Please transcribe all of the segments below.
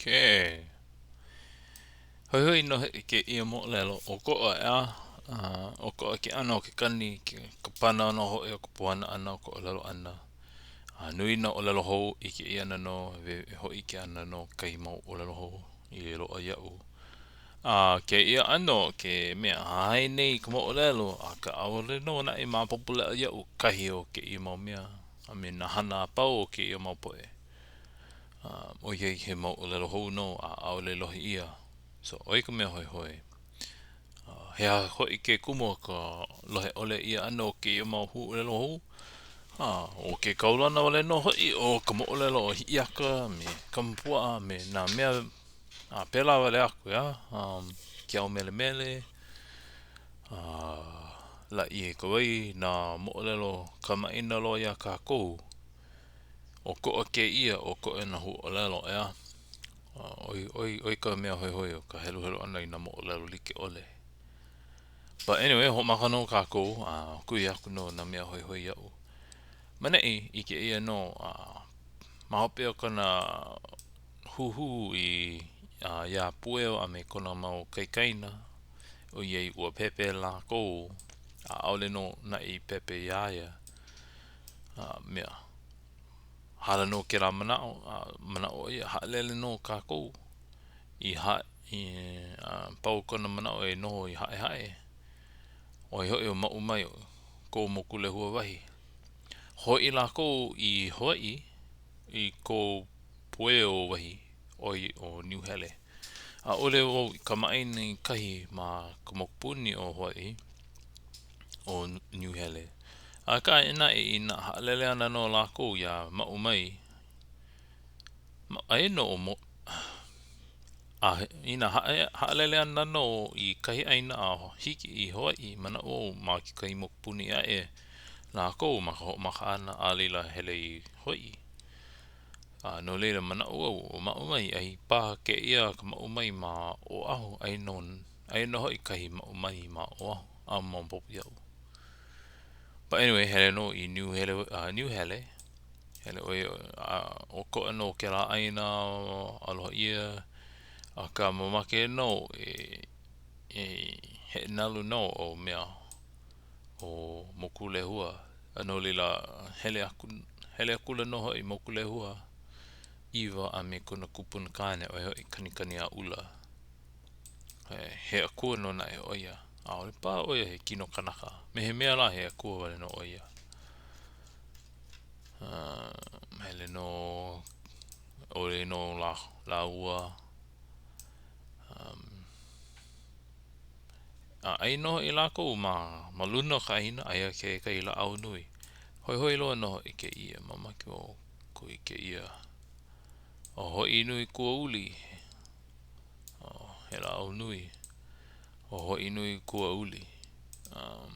Okay. Hoihoi nō hoʻi kēia moʻolelo ʻokoʻa, ʻeā? ʻOkoʻa ke ʻano o ke kani, ka pana nō hoʻi o ka puana ʻana o ka ʻōlelo ʻana. A nui nā ʻōlelo hou ʻike ʻia ana nō, e hōʻike ana nō kekahi mau ʻōlelo hou i loaʻa iaʻu. A kēia ʻano ke mea hahai nei i ka moʻolelo, akā ʻaʻole nō naʻe maopopo leʻa iaʻu kahi o kēia mau mea a me nā hana a pau o kēia mau poʻe. ʻOiai he mau ʻōlelo hou nō a ʻaʻole lohe ʻia. So, ʻo ia ka mea hoihoi. He aha hoʻi ke kumu o ka lohe ʻole ʻia ʻana o kēia mau huaʻōlelo hou? ʻO ke kaulana wale nō hoʻi o ka moʻolelo o Hiʻiaka a me Kamapuaʻa a me nā mea a pēlā wale aku, ʻeā? Keaomelemele, Lāʻieikawai, nā moʻolelo kamaʻāina loa iā kākou. ʻOkoʻa kēia, ʻokoʻa nā huaʻōlelo, ʻeā? ʻOi, ʻoi, ʻoi ka mea hoihoi o ka heluhelu ʻana i nā moʻolelo like ʻole. But anyway, hoʻomaka nō kākou, a kuhi aku nō nā mea hoihoi iaʻu. Ma neʻi, ʻike ʻia nō, a ma hope o kona huhū i iā Pueo a me kona mau kaikaina, ʻoiai ua pēpē lākou, a ʻaʻole nō naʻe i pēpē iā ia. mea. Hala nō kēlā manaʻo, a manaʻo ʻo ia, haʻalele nō kākou i ha i a pau kona manaʻo e noho i Haʻehaʻe. ʻO ia hoʻi ʻo Maʻu mai ko Mokulehua wahi. Hoʻi lākou i Hawaiʻi i ko Pueo wahi ʻo ia ʻo Niuhele. ʻAʻole wau i kamaʻāina i kahi ma ka mokupuni o Hawaiʻi ʻo Niuhele. Akā naʻe inā haʻalele ana nō lākou iā Maʻu mai, aia nō ʻo a inā haʻalele ana nō i kahi ʻāina a hiki i Hawaiʻi, manaʻo wau ma kekahi mokupuni aʻe lākou ma ka hoʻomaka ʻana a laila hele i Hawaiʻi. A no laila manaʻo wau ʻo Maʻu mai ai paha kēia ka Maʻu mai ma Oʻahu, aia nō aia nō hoʻi kahi Maʻu mai ma Oʻahu, ʻaʻole maopopo iaʻu. But anyway, hele nō i Niuhele, uh, Niuhele. Hele ʻo ia, a ʻokoʻa nō kēlā ʻāina aloha ʻia, akā mamake nō e, e heʻenalu nō ʻo mea, ʻo Mokulehua. A no laila, hele aku, hele akula nō hoʻi Mokulehua, ʻIwa a me kona kupuna kāne, ʻo ia hoʻi Kanikaniaʻula. He akua nō naʻe ʻo ia. ʻAʻole paha ʻo ia he kino kanaka. Me he mea lā he akua wale nō ʻo ia. Um, hele nō, ʻole nō lā, lāua. Um, a ʻai nō hoʻi lākou ma, ma luna o ka ʻāina, aia kekahi lāʻau nui. Hoihoi loa nō hoʻi kēia, mamake wau kuhi kēia. ʻO Hoʻinuikuauli. Oh, he lāʻau nui. ʻO Hoʻinuikuauli. Um,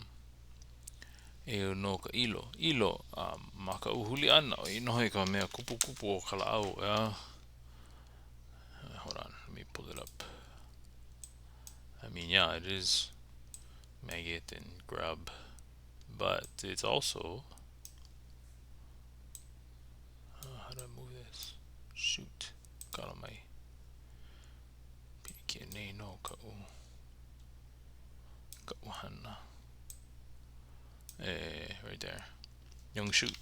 ʻeu nō ka ʻilo. ʻIlo, a ma kaʻu huli ʻana, ʻo ia nō hoʻi ka mea kupukupu o ka lāʻau, ʻeā? Hold on, let me pull it up. I mean, yeah, it is maggot and grub, but it's also uh, how do I move this? Shoot. Kala mai. Pilikia nei nō kaʻu kaʻu hana. Eh, right there. Young shoot.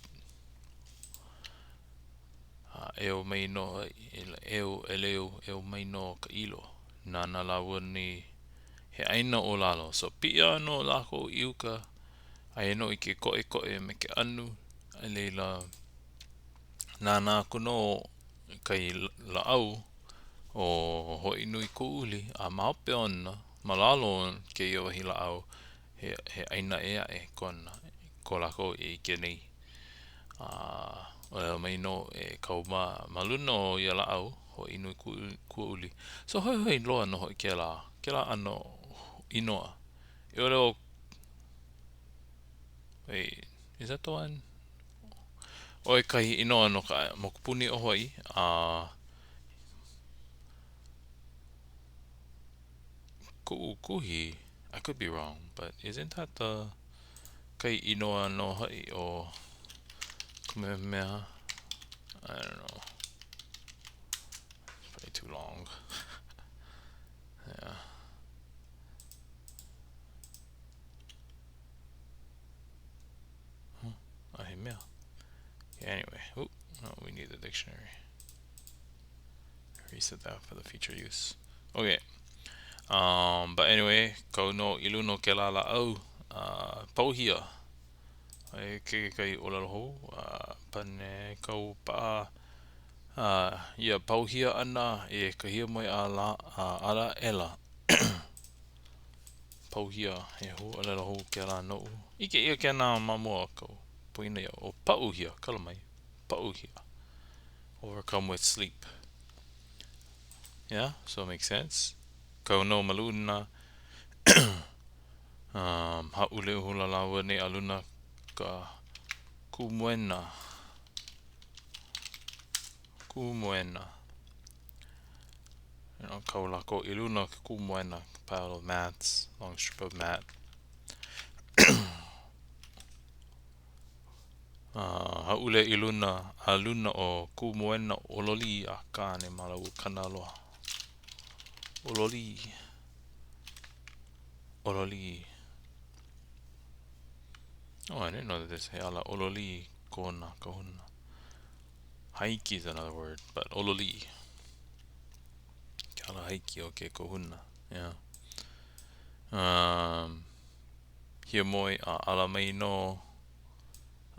A eo mai nō, eo, ʻeleu, eo mai nō ka ʻilo. Nānā lāua nei, he ʻāina ʻo lalo. So, piʻi ana nō lākou i uka, aia nō i ke koʻekoʻe me ke anu, a laila, nānā aku nō kahi lāʻau ʻo Hoʻinuikuauli, a ma hope ona, ma lalo o kēia wahi lāʻau, he he ʻāina ʻē aʻe kona, ko lākou e ʻike nei. A ʻōlelo mai nō e kau ma ma luna o ia lāʻau Hoʻinuikuauli. So hoihoi loa nō hoʻi kēlā, kēlā ʻano inoa. I ʻole ʻo Wait, is that the one? ʻO ia kahi inoa no ka mokupuni o Hawaiʻi, a kuʻu kuhi, I could be wrong, but isn't that the kahi inoa nō hoʻi o Kamehameha? I don't know. It's probably too long. need the dictionary. Reset that for the future use. Okay. Um, but anyway, kau nō i luna o kēlā lāʻau, uh, pauhia. Aia kekahi ʻōlelo hou, uh, pane kau paʻa uh, ia pauhia ʻana e ka hiamoe a, la, a ala aʻela. Pauhia, he huaʻōlelo hou kēlā noʻu. ʻIke ʻia kēnā ma mua o ka poina iaʻu. ʻO paʻuhia, kala mai, paʻuhia. Overcome with sleep. Yeah, so it makes sense. Kau nō ma luna. um, hāʻule ihola lāua nei a luna ka kūmoena. Kūmoena. You know, kau lākou i luna o ke kūmoena, pile of mats, long strip of mat. Uh, hāʻule i luna, a luna o kūmoena ʻololī a Kāne mā lāua Kanaloa. ʻOlolī. ʻOlolī. Oh, I didn't know that this he ala ʻololī ko nā kahuna. Haiki is another word, but ʻololī. Ke ala haiki o ke kahuna. Yeah. Um, hiamoe a ala mai nō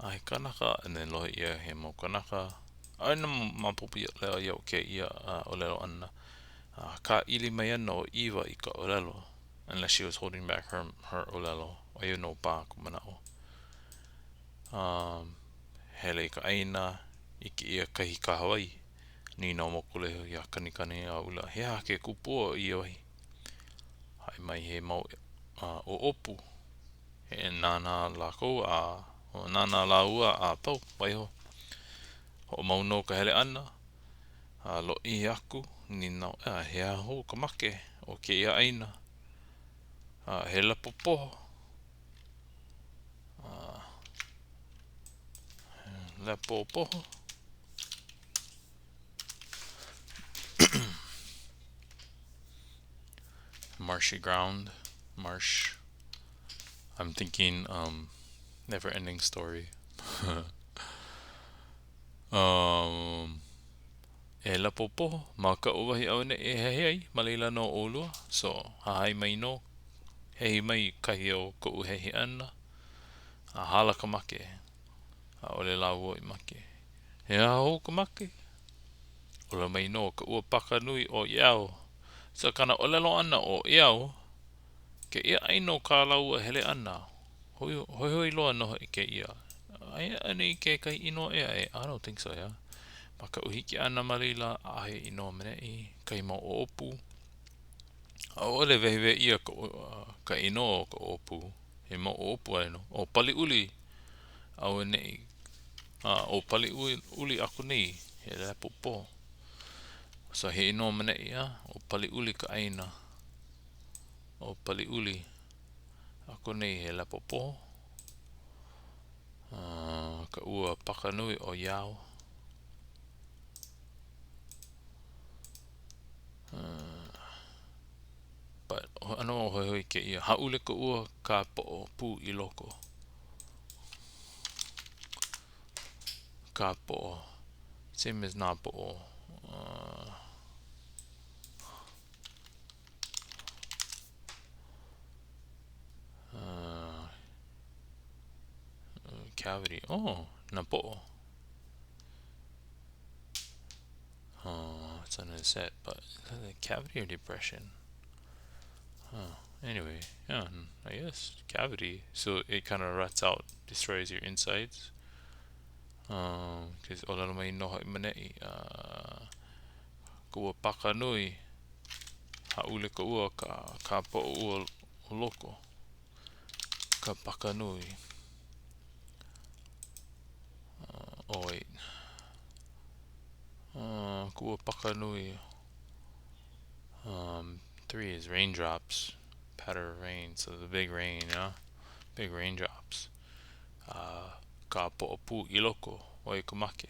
a he kanaka, and then lohe ʻia he mau kanaka. ʻAʻole nō maopopo leʻa iaʻu kēia ʻōlelo ʻana. Uh, kāʻili mai ana ʻo ʻIwa i ka ʻōlelo, unless she was holding back her, her ʻōlelo. ʻO ia nō paha ka manaʻo. Um, hele i ka ʻāina, ʻike ʻia kahi kahawai. Nīnau mokulehu iā Kanikanihāʻula, he aha ke kupua o ia wahi? Haʻi mai he mau uh, ʻoʻopu. E nānā lākou a nānā lāua a pau, waiho. Hoʻomau nō ka hele ʻana, a lōʻihi aku, nīnau, a he aha hou ka make o kēia ʻāina? A he lepo poho. A lepo poho. Marshy ground, marsh. I'm thinking um, never ending story. um, e lepo poho, ma kaʻu wahi auaneʻi e hehi ai, ma laila nō ʻolua. So, hahai mai nō, hehi mai kahi o koʻu hehi ʻana, a hala ka make. ʻAʻole lāua i make. He aha hou ka make? ʻŌlelo mai nō ka ua paka nui ʻo Iao. So kāna ʻōlelo ʻana ʻo Iao, kēia ʻāina o kā lāua hele ʻana. Hoihoi loa nō hoʻi kēia. Aia anei kekahi inoa ʻē aʻe? I don't think so, yeah. Ma kaʻu hiki ʻana ma laila, ʻaʻohe inoa ma ʻaneʻi, kahi mau ʻoʻopu. ʻAʻole wehewehe ʻia ka, ka inoa o ka ʻoʻopu. He mau ʻoʻopu wale nō. ʻO Paliʻuli auaneʻi. A ʻo Paliʻuli aku nei, he lepo poho. So he inoa ma ʻaneʻi, a ʻo Paliʻuli ka ʻāina. ʻO Paliʻuli aku nei he lepo poho. Uh, ka ua paka nui ʻo Iao. Uh, but ʻano hoihoi kēia. Hāʻule ka ua kāpoʻo pū i loko. Kāpoʻo. Same as nāpoʻo. Uh, uh, cavity. Oh, nāpoʻo. Oh, it's on a set, but is that a cavity or depression? Huh. Anyway, yeah, I guess cavity. So it kind of ruts out, destroys your insides. Um, cause ʻōlelo mai nō hoʻi ma ʻaneʻi, uh, ka ua paka nui, hāʻule ka ua ka kāpoʻo ua o loko, ka paka nui. Uh, oh wait. Uh, ka ua paka nui. Um, three is raindrops, patter of rain, so the big rain, yeah? Big raindrops. Uh, kāpoʻo pū i loko, ʻo ia ka make.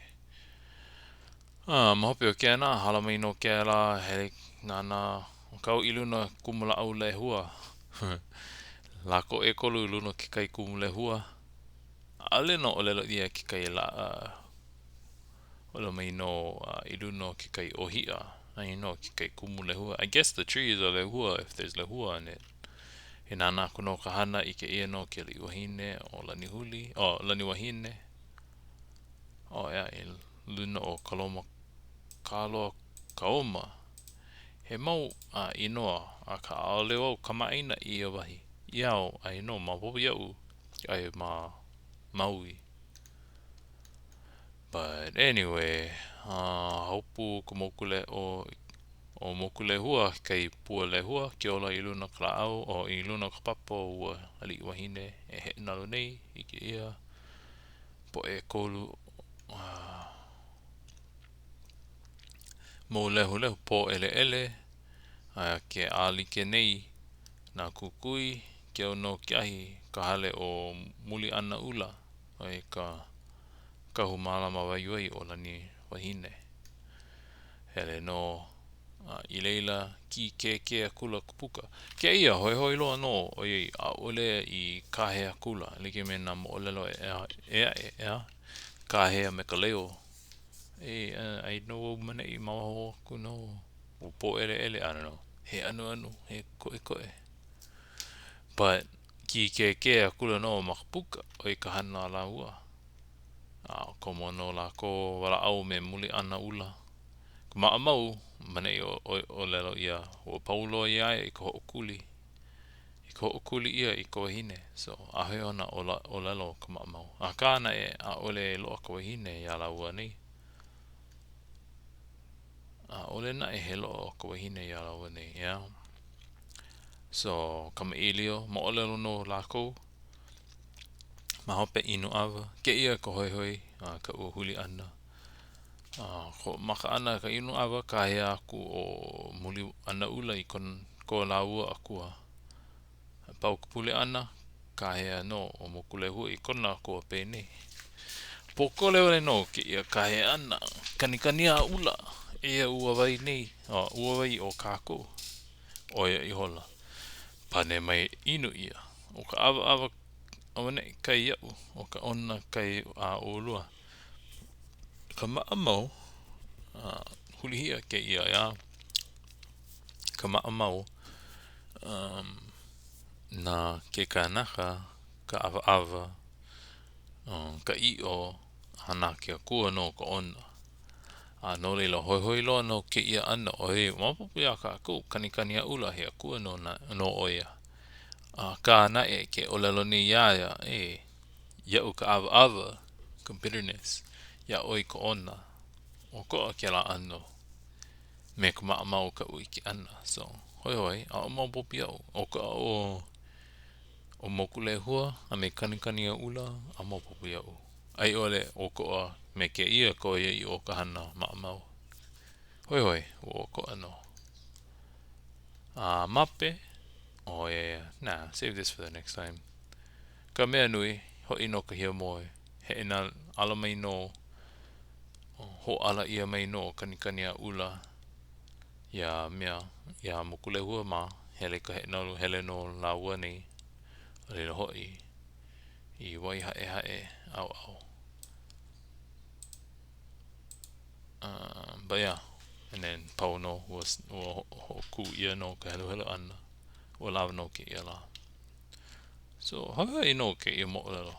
Uh, ma hope o kēnā, hala mai nō kēlā, hele nānā, kau i luna kumulāʻau lehua. Lākou ʻekolu i luna o kekahi kumu lehua. ʻAʻole nō ʻōlelo ʻia kekahi lā, uh, ʻŌlelo mai nō i luna o kekahi ʻōhiʻa, aia nō kekahi kumu lehua. I guess the tree is a lehua if there's lehua on it. E nānā aku nō ka hana, ʻike ʻia nō ke aliʻi wahine ʻo Lanihuli, ʻo Laniwahine. Oh yeah, i luna o Kaloma, Kaloa Kaoma. He mau uh, inoa, akā ʻaʻole wau kamaʻāina i ia wahi. Ia au, aia nō, maopopo iaʻu, aia ma Maui. But anyway, uh, haupu ka moku le, o, o Mokulehua, kekahi pua lehua, kiola i luna o ka lāʻau, o i luna o ka papa o ua aliʻi wahine e heʻenalu nei, ʻike ʻia, poʻe ʻekolu, uh, mau lehulehu pōʻeleʻele, a ke ʻālike nei nā kukui, keu nō ke ahi ka hale o Muliʻanaʻula, ʻo ia ka kahu mālama waiwai o Laniwahine. Hele nō a i laila, kīkēkē akula ka puka. Kēia hoihoi loa nō, ʻoiai ʻaʻole i kāhea akula, like me nā moʻolelo ʻē aʻe, ʻeā, kāhea me ka leo. E, aia nō wau ma neʻi ma waho aku nō, ua pōʻeleʻele, I don't know, he anuanu, he koʻekoʻe. But, kīkēkē akula nō ma ka puka, ʻo ia ka hana a lāua. A komo nō lākou, walaʻau me Muliʻanaʻula. Ka maʻamau, ma neʻi ʻōlelo ʻia, ua pau loa iā ia i ka hoʻokuli, i ka hoʻokuli ʻia i ka wahine. So, ʻaʻohe ona ʻōlelo o ka maʻamau. Akā naʻe, ʻaʻole e loaʻa ka wahine iā lāua nei. ʻAʻole naʻe he loaʻa o ka wahine iā lāua nei, ʻeā? So, kamaʻilio, moʻolelo nō lākou. Ma hope inu ʻawa, kēia ka hoihoi a kaʻu huli ʻana. A hoʻomaka ʻana ka inu ʻawa, kāhea aku ʻo Muliʻanaʻula i kon, ko lāua akua. A pau ka pule ʻana, kāhea nō ʻo Mokulehua i kona akua penei. Pōkole wale nō kēia kāhea ʻana, Kanikaniaʻula, eia ua wai nei, a ua wai o kākou. ʻO ia ihola. Pane mai inu ʻia, ʻo ka ʻawaʻawa auaneʻi kai iaʻu, ʻo ka ʻona kai a ʻolua. Ka maʻamau, a hulihia kēia ʻeā, ka maʻamau, um, na ke kanaka ka ʻawaʻawa, um, ka ʻiʻo, a na ke akua nō ka ʻona. A no laila, hoihoi loa nō kēia ʻano, ʻoiai, maopopo iā kākou, Kanikaniaʻula, he akua nō na, nō ʻo ia. Akā naʻe, ke ʻōlelo nei iā ia, e, iaʻu ka ʻawaʻawa, ka bitterness, iā ʻoe ka ʻona, ʻokoʻa kēlā ʻano me ka maʻamau o kaʻu ʻike ʻana. So, hoihoi, ʻaʻole maopopo iaʻu, ʻokoʻa ʻo ʻo Mokulehua a me Kanikaniaʻula, ʻaʻole maopopo iaʻu. A i ʻole ʻokoʻa me kēia ka ʻoiaʻiʻo o ka hana maʻamau. Hoihoi, ua ʻokoʻa nō. A mape, oh yeah, yeah, nah, save this for the next time. Ka mea nui, hoʻi nō ka hiamoe, heʻe ala mai nō, hōʻala ʻia mai nō Kanikaniaʻula iā mea, iā Mokulehua mā, hele i ka heʻenalu, hele nō lāua nei, a laila hoʻi i Waihaʻehaʻe ʻaoʻao. Um, but yeah, and then pau nō, ua, ua hoʻokū ʻia nō ka heluhelu ʻana. Ua lawa nō kēia lā. So, hoihoi nō kēia moʻolelo.